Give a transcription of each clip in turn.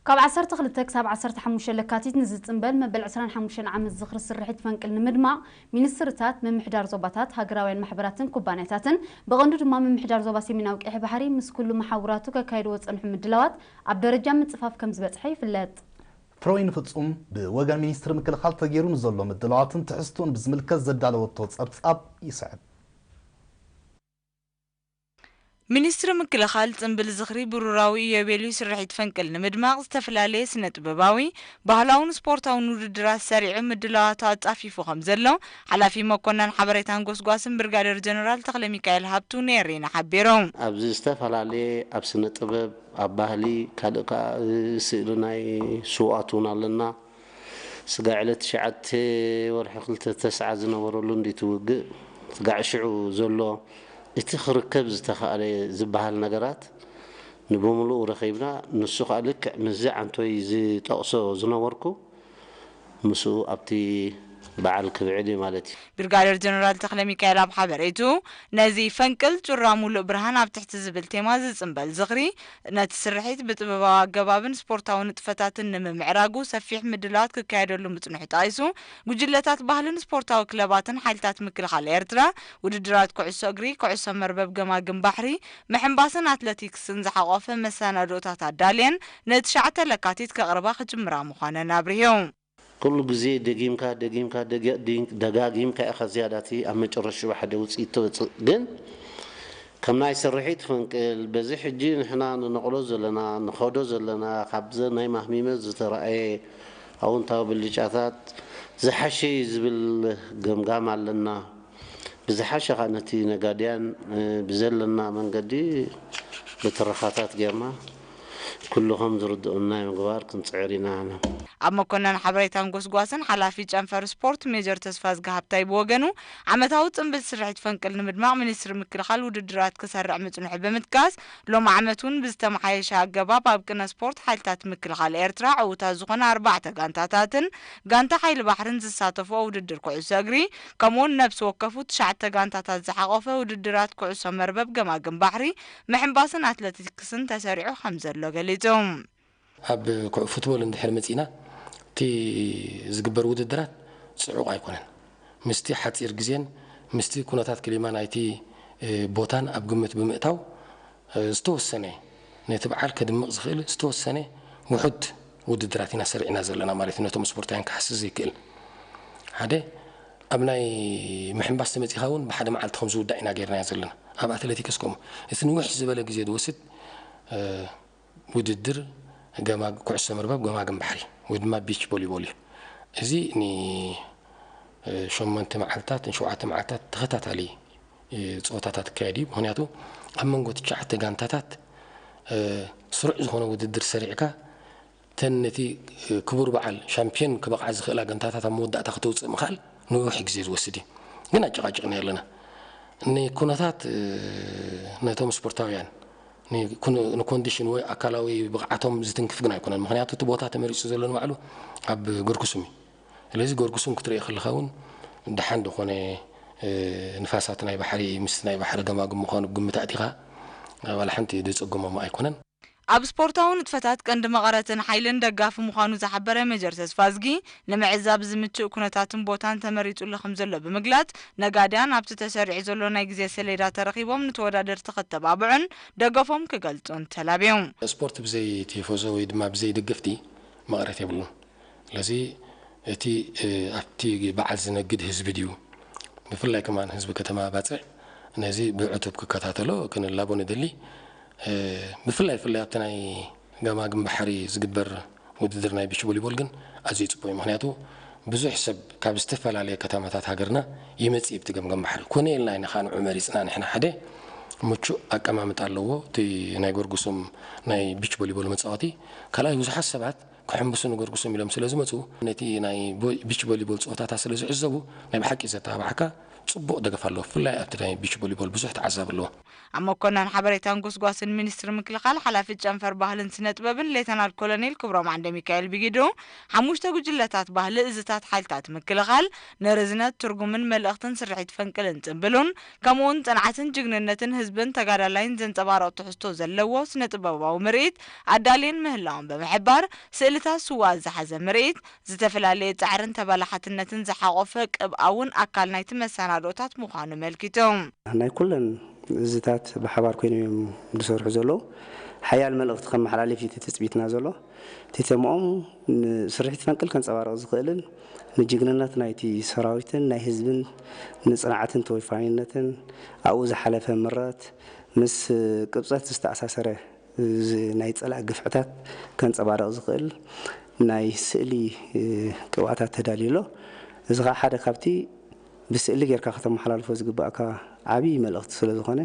ካብ ዓሰርተ ክልተ ክሳብ ዓሰርተ ሓሙሽተ ለካቲት ንዝጽንበል መበል ዕስራን ሓሙሽተን ዓመት ዝኽሪ ስርሒት ፈንቅል ንምድማቕ፣ ሚኒስትርታት፣ ምምሕዳር ዞባታት፣ ሃገራውያን ማሕበራትን ኩባንያታትን፣ ብቐንዱ ድማ ምምሕዳር ዞባ ሰሜናዊ ቀይሕ ባሕሪ፣ ምስ ኩሉ መሓውራቱ ከካይድዎ ዝጸንሑ ምድላዋት ኣብ ደረጃ ምጽፋፍ ከም ዝበጽሐ ይፍለጥ። ፍረወይኒ ፍጹም ብወገን ሚኒስትሪ ምክልኻል ተገይሩ ንዘሎ ምድላዋትን ትሕዝቶን ብዝምልከት ዘዳለወቶ ጸብጻብ ይስዕብ። ሚኒስትሪ ምክልኻል፣ ጽንብል ዝኽሪ ብሩራዊ ኢዮቤልዩ ስርሒት ፈንቅል ንምድማቕ ዝተፈላለየ ስነ ጥበባዊ፣ ባህላውን ስፖርታውን ውድድራት ሰሪዑ ምድላዋቱ ኣጻፊፉ ከም ዘሎ ሓላፊ መኮነን ሓበሬታን ጎስጓስን ብርጋዴር ጀነራል ተኽለሚካኤል ሃብቱ ንኤሬና ሓቢሮም። ኣብዚ ዝተፈላለየ ኣብ ስነ ጥበብ፣ ኣብ ባህሊ፣ ካልእ ከኣ ስእሊ ናይ ስውኣት እውን ኣለና። ስጋዕ ዕለት ትሽዓተ ወርሒ ክልተ ተስዓ ዝነበረሉ እንዲ እቲ ውግእ፣ ስጋዕ ሽዑ ዘሎ እቲ ክርከብ ዝተኻእለ ዝበሃል ነገራት ንብምሉኡ ረኺብና። ንሱ ከኣ ልክዕ ምስዚ ዓንቶይ ዝጠቕሶ ዝነበርኩ ምስኡ ኣብቲ በዓል ክብዕል እዩ ማለት እዩ። ብርጋዴር ጀነራል ተኽለሚካኤል ኣብ ሓበሬትኡ፣ ነዚ ፈንቅል ጩራ ሙሉእ ብርሃን ኣብ ትሕቲ ዝብል ቴማ ዝጽንበል ዝኽሪ፣ ነቲ ስርሒት ብጥበባዊ ኣገባብን ስፖርታዊ ንጥፈታትን ንምምዕራጉ ሰፊሕ ምድላዋት ክካየደሉ ምጽንሑ ጠቒሱ፣ ጉጅለታት ባህልን ስፖርታዊ ክለባትን ሓይልታት ምክልኻል ኤርትራ፣ ውድድራት ኩዕሶ እግሪ፣ ኩዕሶ መርበብ፣ ገማግም ባሕሪ፣ ምሕንባስን ኣትለቲክስን ዝሓቖፈ መሰናድኦታት ኣዳልየን ንትሽዓተ ለካቲት ከቕርባ ክጅምራ ምዃነን ኣብሪሁ። ኩሉ ግዜ ደጊምካ ደጊምካ ደገ- ዲ- ደጋጊምካ ኢኻ ዝያዳ እቲ ኣብ መጨረሽኡ ሓደ ውፅኢት ተውፅእ። ግን ከም ናይ ስርሒት ፈንቅል በዚ ሕጂ ንሕና ንነቕሎ ዘለና ንኸዶ ዘለና ካብዚ ናይ ማህሚመት ዝተረኣየ ኣውንታዊ ብልጫታት ዝሓሸ እዩ ዝብል ገምጋም ኣለና። ብዝሓሸ ከዓ ነቲ ነጋድያን ብዘለና መንገዲ ብትረኻታት ጌርና ኩሉ ከም ዝርድኡና ንምግባር ክንፅዕር ኢና። ኣብ መኮነን ሓበሬታን ጎስጓስን ሓላፊ ጨንፈር ስፖርት ሜጀር ተስፋዝጊ ሃብታይ ብወገኑ፣ ዓመታዊ ፅንብል ስርሒት ፈንቅል ንምድማቕ ሚኒስትሪ ምክልኻል ውድድራት ክሰርዕ ምፅንሑ ብምጥቃስ፣ ሎሚ ዓመት እውን ብዝተመሓየሸ ኣገባብ ኣብ ቅነ ስፖርት ሓይልታት ምክልኻል ኤርትራ ዕዉታት ዝኾና ኣርባዕተ ጋንታታትን ጋንታ ሓይሊ ባሕርን ዝሳተፍኦ ውድድር ኩዕሶ እግሪ፣ ከምኡውን ነብሲ ወከፉ ትሽዓተ ጋንታታት ዝሓቖፈ ውድድራት ኩዕሶ መርበብ፣ ገማግም ባሕሪ፣ ምሕንባስን ኣትለቲክስን ተሰሪዑ ከም ዘሎ ገሊጹ። ኣብ ኩዕ- ፉትቦል እንድሕር መጺእና፣ እቲ ዝግበር ውድድራት ጽዑቕ ኣይኮነን። ምስቲ ሓጺር ግዜን ምስቲ ኩነታት ክሊማ ናይቲ፣ እ፣ ቦታን ኣብ ግምት ብምእታው፣ እ፣ ዝተወሰነ ነቲ በዓል ከድምቕ ዝኽእል ዝተወሰነ ውሑድ ውድድራት ኢና ሰሪዕና ዘለና ማለት እዩ። ነቶም ስፖርታውያን ክሓስስ ዘይክእል ሓደ ኣብ ናይ ምሕንባስ ተመጺኻ እውን ብሓደ መዓልቲ ከም ዝውዳእ ኢና ጌርናዮ ዘለና። ኣብ ኣትሌቲክስ ከምኡ እቲ ንውሕ ዝበለ ግዜ ዝወስድ፣ እ፣ ውድድር ገማግ- ኩዕሶ መርበብ ገማግም ባሕሪ ወይ ድማ ቢች ቮሊቦል እዩ። እዚ ን- እ፣ ሸሞንተ መዓልታት ንሸውዓተ መዓልታት ተኸታታሊ፣ እ፣ ፀወታታት ክካየድ እዩ። ምኽንያቱ ኣብ መንጎ ትሽዓተ ጋንታታት፣ እ፣ ስሩዕ ዝኾነ ውድድር ሰሪዕካ እተን ነቲ፣ እ፣ ክቡር በዓል ሻምፒዮን ክበቕዓ ዝኽእላ ጋንታታት ኣብ መወዳእታ ከተውፅእ ምኽኣል ንውሕ ግዜ ዝወስድ እዩ። ግን ኣጨቓጭቕና ኣለና። ንኩነታት፣ እ፣ ነቶም ስፖርታውያን ንኩን- ንኮንዲሽን ወይ ኣካላዊ ብቕዓቶም ዝትንክፍ ግን ኣይኮነን። ምኽንያቱ እቲ ቦታ ተመሪፁ ዘሎ ንባዕሉ ኣብ ገርኩስም እዩ። ስለዚ ገርጉስም ክትሪኦ ከለኻ እውን ደሓን ዝኾነ፣ እ፣ ንፋሳት ናይ ባሕሪ ምስ ናይ ባሕሪ ገማግም ምዃኑ ብግምት ኣእቲኻ ዋላ ሓንቲ ዘጸግሞም ኣይኮነን። ኣብ ስፖርታዊ ንጥፈታት ቀንዲ መቐረትን ሓይልን ደጋፊ ምዃኑ ዝሓበረ ሜጀር ተስፋዝጊ፣ ንምዕዛብ ዝምችእ ኩነታትን ቦታን ተመሪጹሉ ከም ዘሎ ብምግላጽ፣ ነጋድያን ኣብቲ ተሰሪዑ ዘሎ ናይ ግዜ ሰሌዳ ተረኺቦም ንተወዳደርቲ ከተባብዑን ደገፎም ክገልጹን ተላብዩ። ስፖርት ብዘይ ቲፎዞ ወይ ድማ ብዘይ ደገፍቲ መቐረት የብሉን። ስለዚ እቲ፣ እ፣ ኣብቲ በዓል ዝነግድ ህዝቢ ድዩ? ብፍላይ ከማን ህዝቢ ከተማ ባጽዕ ነዚ ብዕቱብ ክከታተሎ ክንላቦ ንደሊ። እ፣ ብፍላይ ፍላይ ኣብቲ ናይ ገማግም ባሕሪ ዝግበር ውድድር ናይ ቢች ቮሊቦል ግን ኣዝዩ ጽቡቕ እዩ። ምኽንያቱ ብዙሕ ሰብ ካብ ዝተፈላለየ ከተማታት ሃገርና ይመጽእ እዩ። ኣብቲ ገምገም ባሕሪ ኮነ ኢልና ኢና ከኣ ንዑ መሪጽና ንሕና። ሓደ ምቹእ ኣቀማምጣ ኣለዎ እቲ ናይ ጎርጉሶም ናይ ቢች ቮሊቦል መጻወቲ። ካልኣይ ብዙሓት ሰባት ክሕምብሱ ንገርጉሶም ኢሎም ስለ ዝመጹ፣ ነቲ ናይ ቦ- ቢች ቮሊቦል ጸወታታት ስለ ዝዕዘቡ፣ ናይ ብሓቂ ዘተባብዓካ ጽቡቕ ደገፍ ኣለዎ። ብፍላይ ኣብቲ ናይ ቢች ቮሊቦል ብዙሕ ተዓዛቢ ኣለዎ። ኣብ መኮነን ሓበሬታን ጎስጓስን ሚኒስትሪ ምክልኻል ሓላፊ ጨንፈር ባህልን ስነ ጥበብን ሌተናል ኮሎኔል ክብሮም ዓንደ ሚካኤል ብጊዱ፣ ሓሙሽተ ጉጅለታት ባህሊ እዝታት ሓይልታት ምክልኻል ንርዝነት ትርጉምን መልእኽትን ስርሒት ፈንቅልን ጽንብሉን ከምኡውን ጽንዓትን ጅግንነትን ህዝብን ተጋዳላይን ዘንጸባርቕ ትሕዝቶ ዘለዎ ስነ ጥበባዊ ምርኢት ኣዳልየን ምህላውን ብምሕባር፣ ስእልታት ስውኣት ዝሓዘ ምርኢት፣ ዝተፈላለየ ጻዕርን ተባላሓትነትን ዝሓቖፈ ቅብኣውን ኣካል ናይቲ መሰናድኦታት ምዃኑ ኣመልኪቶም። ናይ ኩለን እዝታት ብሓባር ኮይኖም እዮም ዝሰርሑ ዘለዉ። ሓያል መልእኽቲ ከመሓላልፍ እዩ እቲ ትጽቢትና ዘሎ። እቲ ተምኦም ንስርሒት ፈንቅል ከንጸባርቕ ዝኽእልን ንጅግንነት ናይቲ ሰራዊትን ናይ ህዝብን ንጽንዓትን ተወፋይነትን ኣብኡ ዝሓለፈ ምረት ምስ ቅብጸት ዝተኣሳሰረ ናይ ጸላኢ ግፍዕታት ከንጸባርቕ ዝኽእል ናይ ስእሊ ቅብኣታት ተዳልዩ ኣሎ። እዚ ኸዓ ሓደ ካብቲ ብስእሊ ጌርካ ከተመሓላልፎ ዝግባእካ ዓብዪ መልእኽቲ ስለ ዝኾነ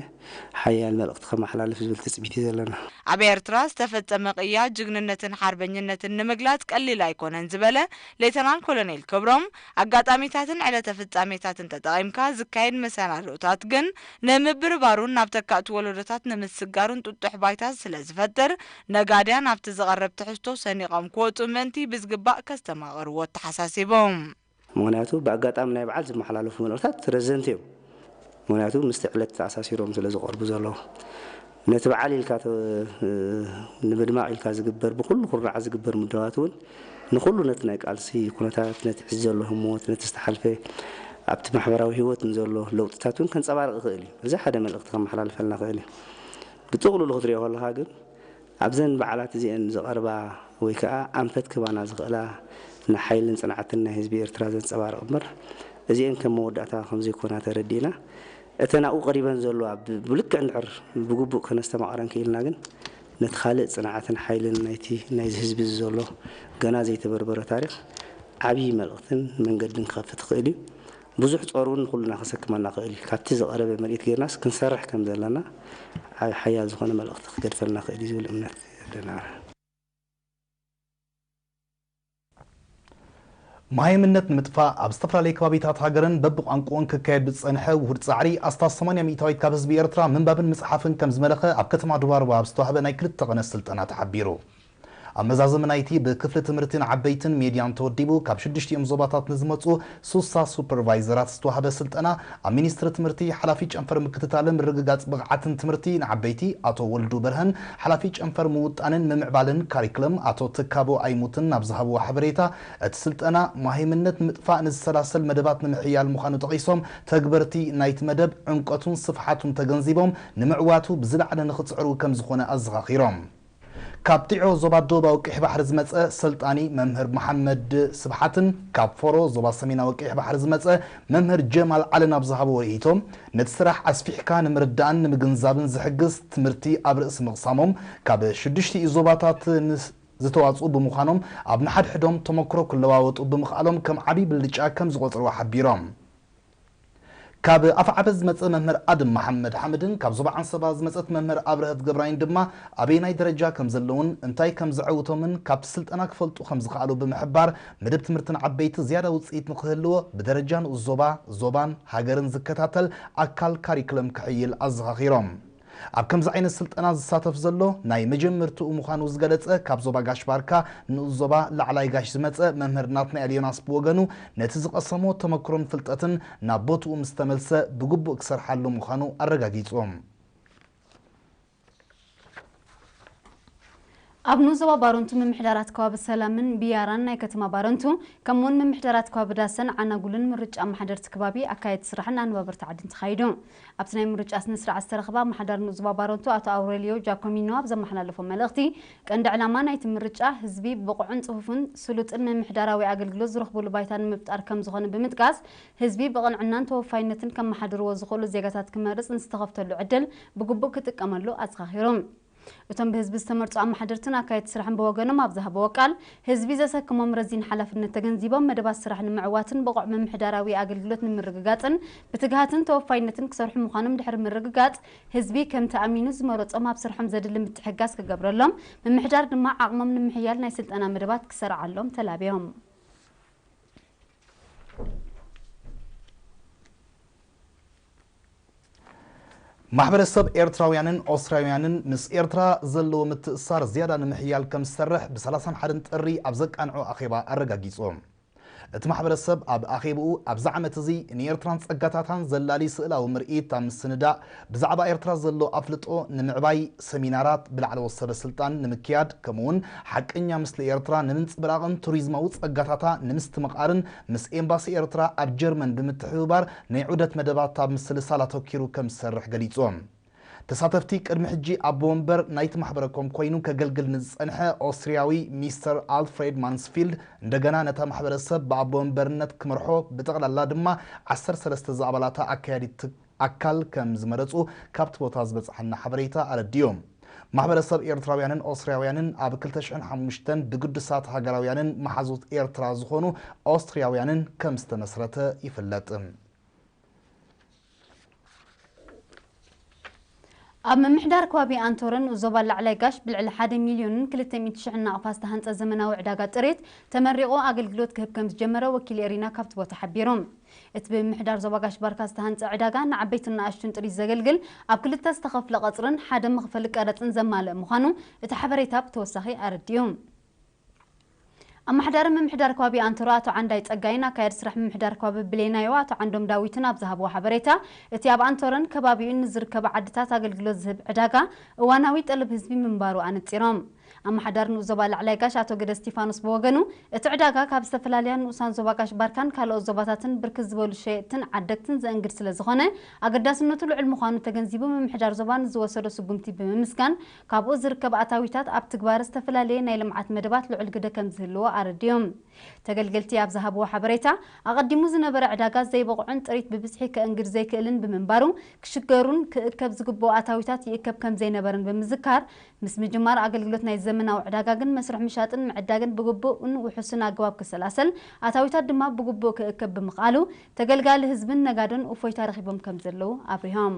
ሓያል መልእኽቲ ከመሓላልፍ ዝብል ትጽቢት እዩ ዘለና። ኣብ ኤርትራ ዝተፈጸመ ቅያ ጅግንነትን ሓርበኝነትን ንምግላጽ ቀሊል ኣይኮነን ዝበለ ሌተናል ኮሎኔል ክብሮም፣ ኣጋጣሚታትን ዕለተ ፍጻሜታትን ተጠቒምካ ዝካየድ መሰናድኦታት ግን ንምብርባሩን ናብ ተካእቲ ወለዶታት ንምስግጋሩን ጥጡሕ ባይታ ስለ ዝፈጥር፣ ነጋድያን ኣብቲ ዝቐርብ ትሕዝቶ ሰኒቖም ክወጹ ምእንቲ ብዝግባእ ከስተማቕርዎ ኣተሓሳሲቦም። ምኽንያቱ ብኣጋጣሚ ናይ በዓል ዝመሓላለፉ መልእኽታት ረዘንቲ እዮም። ምኽንያቱ ምስቲ ዕለት ተኣሳሲሮም ስለ ዝቐርቡ ዘለዉ። ነቲ በዓል ኢልካ ተ- ንምድማቕ ኢልካ ዝግበር ብኹሉ ኩርናዓት ዝግበር ምድላዋት እውን ንኹሉ ነቲ ናይ ቃልሲ ኩነታት፣ ነቲ ሕዚ ዘሎ ህሞት፣ ነቲ ዝተሓልፈ ኣብቲ ማሕበራዊ ህይወት ንዘሎ ለውጥታት እውን ከንጸባርቕ ይኽእል እዩ። እዚ ሓደ መልእኽቲ ከመሓላልፈልና ይኽእል እዩ። ብጥቕልሉ ክትሪኦ ከለኻ ግን ኣብዘን በዓላት እዚኤን ዝቐርባ ወይ ከዓ ኣንፈት ክባና ዝኽእላ ንሓይልን ጽንዓትን ናይ ህዝቢ ኤርትራ ዘንጸባርቕ እምበር እዚኤን ከም መወዳእታ ከም ዘይኮና ተረዲእና እተን ኣብኡ ቀሪበን ዘለዋ ብ- ብልክዕ እንድሕር ብግቡእ ከነስተማቕረን ክኢልና ግን ነቲ ካልእ ጽንዓትን ሓይልን ናይቲ ናይዚ ህዝቢ እዚ ዘሎ ገና ዘይተበርበረ ታሪኽ ዓብዪ መልእኽትን መንገድን ክኸፍት ይኽእል እዩ። ብዙሕ ጾር እውን ንኹልና ከሰክመና ይኽእል እዩ። ካብቲ ዝቐረበ ምርኢት ጌርናስ ክንሰርሕ ከም ዘለና ዓብ- ሓያል ዝኾነ መልእኽቲ ክገድፈልና ይኽእል እዩ ዝብል እምነት ኣለና። መሃይምነት ንምጥፋእ ኣብ ዝተፈላለዩ ከባቢታት ሃገርን በብቋንቋኡን ክካየድ ብዝጸንሐ ውሁድ ጻዕሪ ኣስታት ሰማንያ ሚእታዊት ካብ ህዝቢ ኤርትራ ምንባብን ምጽሓፍን ከም ዝመለኸ ኣብ ከተማ ዱባርባ ኣብ ዝተዋህበ ናይ ክልተ ቐነ ስልጠና ተሓቢሩ። ኣብ መዛዘሚ ናይቲ ብክፍሊ ትምህርቲ ንዓበይትን ሜድያን ተወዲቡ ካብ ሽዱሽቲኦም ዞባታት ንዝመጹ ሱሳ ሱፐርቫይዘራት ዝተዋህበ ስልጠና ኣብ ሚኒስትሪ ትምህርቲ ሓላፊ ጨንፈር ምክትታልን ምርግጋጽ ብቕዓትን ትምህርቲ ንዓበይቲ ኣቶ ወልዱ በርሀን ሓላፊ ጨንፈር ምውጣንን ምምዕባልን ካሪክለም ኣቶ ትካቦ ኣይሙትን ኣብ ዝሃብዎ ሓበሬታ እቲ ስልጠና መሃይምነት ንምጥፋእ ንዝሰላሰል መደባት ንምሕያል ምዃኑ ጠቒሶም ተግበርቲ ናይቲ መደብ ዕምቀቱን ስፍሓቱን ተገንዚቦም ንምዕዋቱ ብዝለዓለ ንኽጽዕሩ ከም ዝኾነ ኣዘኻኺሮም። ካብ ጢዖ ዞባ ዶባዊ ቀይሕ ባሕሪ ዝመጸ ሰልጣኒ መምህር መሓመድ ስብሓትን ካብ ፎሮ ዞባ ሰሜናዊ ቀይሕ ባሕሪ ዝመጸ መምህር ጀማል ዓልን ኣብ ዝሃብዎ ርእይቶ፣ ነቲ ስራሕ ኣስፊሕካ ንምርዳእን ንምግንዛብን ዝሕግዝ ትምህርቲ ኣብ ርእሲ ምቕሳሞም፣ ካብ ሽዱሽቲኡ ዞባታት ዝተዋጽኡ ብምዃኖም ኣብ ንሓድሕዶም ተመክሮ ክለዋወጡ ብምኽኣሎም ከም ዓብዪ ብልጫ ከም ዝቖጽርዎ ሓቢሮም። ካብ ኣፍዓበ ዝመጸ መምህር ኣድም መሓመድ ሓምድን ካብ ዞባ ዓንሰባ ዝመጸት መምህር ኣብርሀት ገብራይን ድማ ኣበየናይ ደረጃ ከም ዘለውን እንታይ ከም ዘዐውቶምን ካብቲ ስልጠና ክፈልጡ ከም ዝኸኣሉ ብምሕባር፣ መደብ ትምህርቲ ንዓበይቲ ዝያዳ ውጽኢት ንኽህልዎ ብደረጃ ንኡስ ዞባ፣ ዞባን ሃገርን ዝከታተል ኣካል ካሪክለም ክሕይል ኣዘኻኺሮም። ኣብ ከምዚ ዓይነት ስልጠና ዝሳተፍ ዘሎ ናይ መጀመርትኡ ምዃኑ ዝገለጸ ካብ ዞባ ጋሽ ባርካ ንኡስ ዞባ ላዕላይ ጋሽ ዝመጸ መምህር ናትናኤል ዮናስ ብወገኑ፣ ነቲ ዝቐሰሞ ተመክሮን ፍልጠትን ናብ ቦትኡ ምስ ተመልሰ ብግቡእ ክሰርሓሉ ምዃኑ ኣረጋጊጹ። ኣብ ንኡስ ዞባ ባረንቱ ምምሕዳራት ከባቢ ሰላምን ብያራን ናይ ከተማ ባረንቱ ከምኡውን ምምሕዳራት ከባቢ ዳሰን ዓናጉልን ምርጫ ኣመሓደርቲ ከባቢ ኣካየድቲ ስራሕን ኣነባበርቲ ዓድን ተኻይዱ። ኣብቲ ናይ ምርጫ ስነ ስርዓት ዝተረኸባ ኣመሓዳሪ ንኡስ ዞባ ባረንቱ ኣቶ ኣውሬልዮ ጃኮሚኖ ኣብ ዘመሓላለፎ መልእኽቲ፣ ቀንዲ ዕላማ ናይቲ ምርጫ ህዝቢ ብቑዕን ጽፉፍን ስሉጥን ምምሕዳራዊ ኣገልግሎት ዝረኽበሉ ባይታ ንምፍጣር ከም ዝኾነ ብምጥቃስ፣ ህዝቢ ብቕንዕናን ተወፋይነትን ከመሓድርዎ ዝኽእሉ ዜጋታት ክመርጽ ንዝተኸፍተሉ ዕድል ብግቡእ ክጥቀመሉ ኣዘኻኺሩ። እቶም ብህዝቢ ዝተመርጹ ኣመሓደርትን ኣካየድቲ ስራሕን ብወገኖም ኣብ ዝሃብዎ ቃል፣ ህዝቢ ዘሰከሞም ረዚን ሓላፍነት ተገንዚቦም መደባት ስራሕ ንምዕዋትን ብቑዕ ምምሕዳራዊ ኣገልግሎት ንምርግጋጽን ብትግሃትን ተወፋይነትን ክሰርሑ ምዃኖም ድሕሪ ምርግጋጽ፣ ህዝቢ ከምቲ ኣሚኑ ዝመረጾም ኣብ ስርሖም ዘድሊ ምትሕግጋዝ ክገብረሎም፣ ምምሕዳር ድማ ዓቕሞም ንምሕያል ናይ ስልጠና መደባት ክሰርዓሎም ተላብዮም። ማሕበረሰብ ኤርትራውያንን ኦስትራውያንን ምስ ኤርትራ ዘለዎ ምትእሳር ዝያዳ ንምሕያል ከም ዝሰርሕ ብ31 ጥሪ ኣብ ዘቃንዖ ኣኼባ ኣረጋጊጹ። እቲ ማሕበረሰብ ኣብ ኣኼብኡ ኣብዚ ዓመት እዚ ንኤርትራን ጸጋታታን ዘላሊ ስእላዊ ምርኢት ኣብ ምስንዳእ፣ ብዛዕባ ኤርትራ ዘሎ ኣፍልጦ ንምዕባይ ሰሚናራት ብላዕለዎት ሰበ ስልጣን ንምክያድ፣ ከምኡውን ሓቀኛ ምስሊ ኤርትራ ንምንጽብራቕን ቱሪዝማዊ ጸጋታታ ንምስትምቓርን ምስ ኤምባሲ ኤርትራ ኣብ ጀርመን ብምትሕብባር ናይ ዑደት መደባት ኣብ ምስልሳል ኣተኪሩ ከም ዝሰርሕ ገሊጾም። ተሳተፍቲ ቅድሚ ሕጂ ኣቦ ወንበር ናይቲ ማሕበረ ኮም ኮይኑ ከገልግል ንዝጸንሐ ኦስትሪያዊ ሚስተር ኣልፍሬድ ማንስፊልድ እንደገና ነታ ማሕበረሰብ ብኣቦ ወንበርነት ክመርሖ ብጠቕላላ ድማ 13 ዝኣባላታ ኣካያዲት ኣካል ከም ዝመረጹ ካብቲ ቦታ ዝበጽሓና ሓበሬታ ኣረዲኡ። ማሕበረሰብ ኤርትራውያንን ኦስትሪያውያንን ኣብ 2005 ብግዱሳት ሃገራውያንን መሓዙት ኤርትራ ዝኾኑ ኦስትሪያውያንን ከም ዝተመስረተ ይፍለጥ። ኣብ ምምሕዳር ከባቢ ኣንቶረን ዞባ ላዕላይ ጋሽ ብልዕሊ ሓደ ሚልዮንን ክልተ ሚእቲ ሽሕን ናቕፋ ዝተሃንጸ ዘመናዊ ዕዳጋ ጥሪት ተመሪቑ ኣገልግሎት ክህብ ከም ዝጀመረ ወኪል ኤሪና ካብቲ ቦታ ሓቢሩ። እቲ ብምምሕዳር ዞባ ጋሽ ባርካ ዝተሃንጸ ዕዳጋ ንዓበይትን ንኣሽቱን ጥሪት ዘገልግል ኣብ ክልተ ዝተኸፍለ ቀጽርን ሓደ መኽፈሊ ቀረጽን ዘማልእ ምዃኑ እቲ ሓበሬታ ብተወሳኺ ኣረዲኡ። ኣመሓዳሪ ምምሕዳር ከባቢ ኣንቶረ ኣቶ ዓንዳይ ጸጋይን ኣካያዲ ስራሕ ምምሕዳር ከባቢ ብሌናዮ ኣቶ ዓንዶም ዳዊትን ኣብ ዝሃብዎ ሓበሬታ፣ እቲ ኣብ ኣንቶረን ከባቢኡን ንዝርከባ ዓድታት ኣገልግሎት ዝህብ ዕዳጋ እዋናዊ ጠለብ ህዝቢ ምንባሩ ኣነጺሮም። ኣመሓዳሪ ንኡስ ዞባ ላዕላይ ጋሽ ኣቶ ገደ እስቲፋኖስ ብወገኑ፣ እቲ ዕዳጋ ካብ ዝተፈላለያ ንኡሳን ዞባ ጋሽ ባርካን ካልኦት ዞባታትን ብርክት ዝበሉ ሸየጥትን ዓደግትን ዘእንግድ ስለ ዝኾነ፣ ኣገዳስነቱ ልዑል ምዃኑ ተገንዚቡ፣ ምምሕዳር ዞባ ንዝወሰዶ ስጉምቲ ብምምስጋን፣ ካብኡ ዝርከብ ኣታዊታት ኣብ ትግባር ዝተፈላለየ ናይ ልምዓት መደባት ልዑል ግደ ከም ዝህልዎ ኣረዲዮም። ተገልገልቲ ኣብ ዝሃብዎ ሓበሬታ፣ ኣቐዲሙ ዝነበረ ዕዳጋ ዘይበቕዑን ጥሪት ብብዝሒ ከእንግድ ዘይክእልን ብምንባሩ፣ ክሽገሩን ክእከብ ዝግብኦ ኣታዊታት ይእከብ ከም ዘይነበረን ብምዝካር፣ ምስ ምጅማር ኣገልግሎት ናይ ዘመናዊ ዕዳጋ ግን መስርሕ ምሻጥን ምዕዳግን ብግቡእን ውሑስን ኣገባብ ክሰላሰል፣ ኣታዊታት ድማ ብግቡእ ክእከብ ብምኽኣሉ፣ ተገልጋሊ ህዝብን ነጋዶን እፎይታ ረኺቦም ከም ዘለዉ ኣብሪሆም።